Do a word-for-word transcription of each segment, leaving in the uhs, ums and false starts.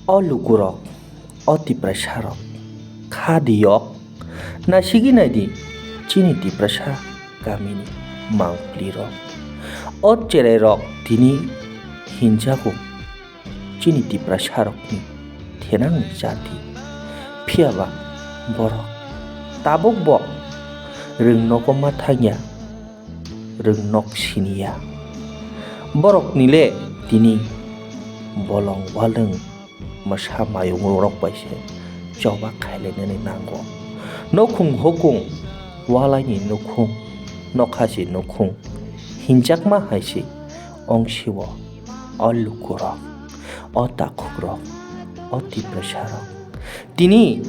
O lukurok, o Tiprasarok, kha di yok, naisigi nai di chini Tiprasa kamini mangpilirok. O cherairok tini hinjago chini Tiprasarokni thenangni jati. Phiyaba borok tabukbo rwng nogo ma thangya, rwng nok siniya. Borokni le tini bolong walwng mwsa mayung rok bai se choba khailainani nango. Nukhung hukung, walaini nukhung, nokhasi nukhung, hinjakma hai se ong sio o lukurok, o takhukrok, o Tiprasarok. Tini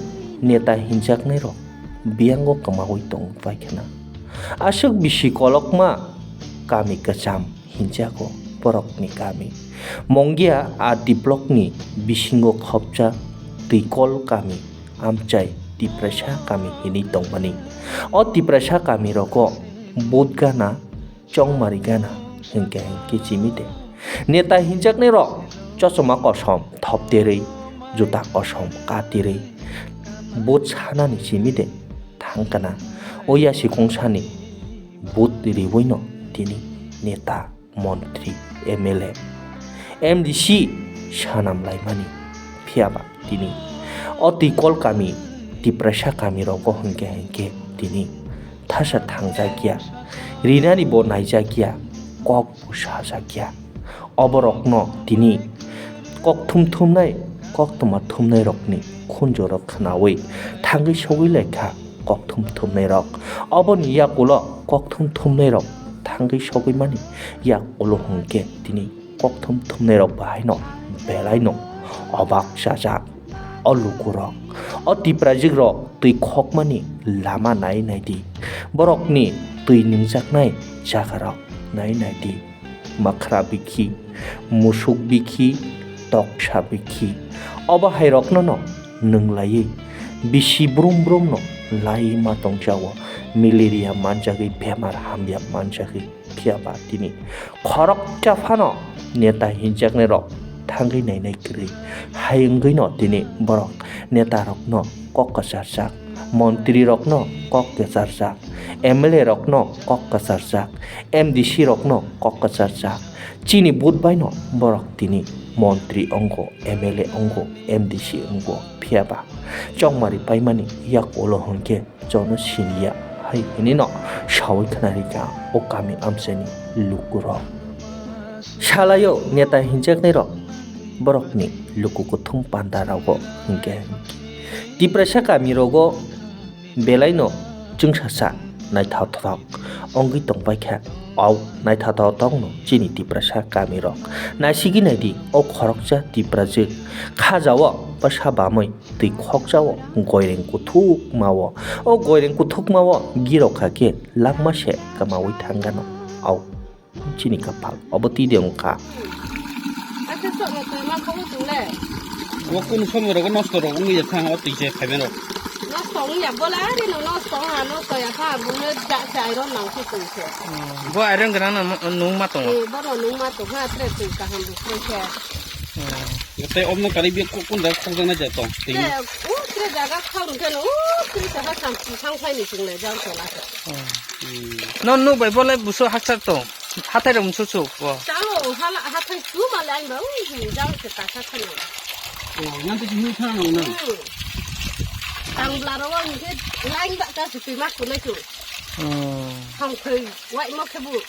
neta hinjaknairok biyango kwmaui tong pai khna. Aswk bisi kolokma kami kwcham hinjago borokni kami. Mongia R D blockni bisingo khopjak Twikol kami amchai Tiprasa kami hinwi tongmani. O Tiprasa kamirogo vote gana chongmari gana hinkhe hinkhe chimi de. Neta hinjaknairok chosoma kosom thopterwi, juta kosom katirwi vote sanani chimi de thangkana. O yasi kongsani vote riwino tini neta, montri, M L A, M D C sanam laimani. Phiyaba tini o Twikol kami, Tiprasa kami rogo hinkhe hinkhe tini thasa thangjakya, rinani bo naijakya, kok bo sajakya. Oborokno tini kok thum thumnai, koktwma thumnairokni khunjoro khnaui thangwi sogwi laikha kok thum thumnairok. Oboni yakulo kok thum thumnairok thangwi sogwi mani yakulo hinkhe tini kok thum thumnairok bahaino belaino obak chajak. O lukurok, o Tiprajwkrok twi khokmani lama nai nai di. Borokni twi nungjaknai jagarok nai nai di. Makhra bikhi, musuk bikhi, toksa bikhi. Obo hairokno no nwnglaiwi bisi brum brum no laiwi ma tongjago. Malaria manjagwi bemar hamya manjagwi. Phiya ba tini khoroksa phano neta hinjaknairok thangwi nainai kwrwi. Hai wngwino tini borok netarokno kok kwcharjak, montrirokno kok kwcharjak, M L A rokno kok kwcharjak, M D C rokno kok kwcharjak. Chini vote baino borok tini montri wngo, M L A wngo, M D C wngo. Phiya ba chongmari paimani yak ulo hwnkhe jono siniya hai hinino sawi khwnarikha o kami amchaini lukurok. Salaio neta hinjaknairok borokni luku kuthum pandarogo hinkhe Tiprasa kamirogo belaino chwngsacha naithothok wngwi tongbaikha. O naithothokno chini Tiprasa kamirok naisigi naidi, o khoroksa Tiprajwk khajao bwsa bamwi twi khokjao goireng kuthukmao. O goireng kuthukmao girok kha khe langma se kwmaui thangano. Au chini kaphal obo twi de wngkha. Ate sok no twi ma khobor tong le. Bo kunu somoi rogo nosto rok wngya thang o twi se phaibai rok. Nosto wngya bola ari no nosto wngya nosto ya pha bo no ja se iron nang se twi se. Bo iron gana no nung ma tongo. Eh, bo no nung ma tong ha tre twi kaham bo tre se. Tei omno kari bi ku-, kun jaga khokjaknai jato? Tei tre, u, tre jaga khao hwnkhe no, u, tre jaga sam, sam phaini chwng le jang tola khe. Hmm. No nuk bai bolai buso hakchar tong. Hathai rok musu chuk bo. Chalo, hala, hathai chu male ang ba, u, jang se ta sa thani. Oh, yang tu sini thang nang. Hmm. Tang bla ro ang ke lain ba ta se twi mak kunai chu. Hmm. Thang khoi, wai mo khe bu.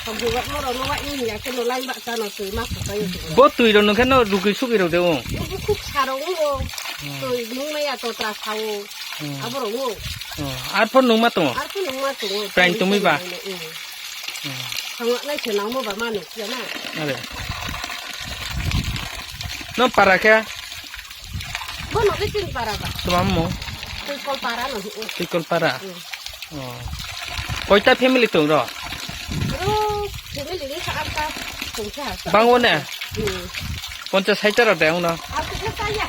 Hamjwk wak norok no wak ni ya khe no line ba cha no twi ma khapai o twi. Bo twi rok no khe no rugwi sugwi rok de o. Bo khuk sa rok o. Hmm. Twi nung na ya totra sa o. Hmm. Abo rok o. Hmm. Arpor nung ma tongo. Arpor nung ma tongo. Prank tongwi ba. Hmm. Hmm. Thangna nai se nang mo ba ma no siya na. Are. No para khe. Bono khe chini para ba. Tuma mo? Twikol para no hino. Twikol para? Hmm. Oh. Koita family tong ro? Ro family ni sa arta tong kha. Bang o ne? Hmm. Ponchas saita ro de uno? Arta khe ta ya.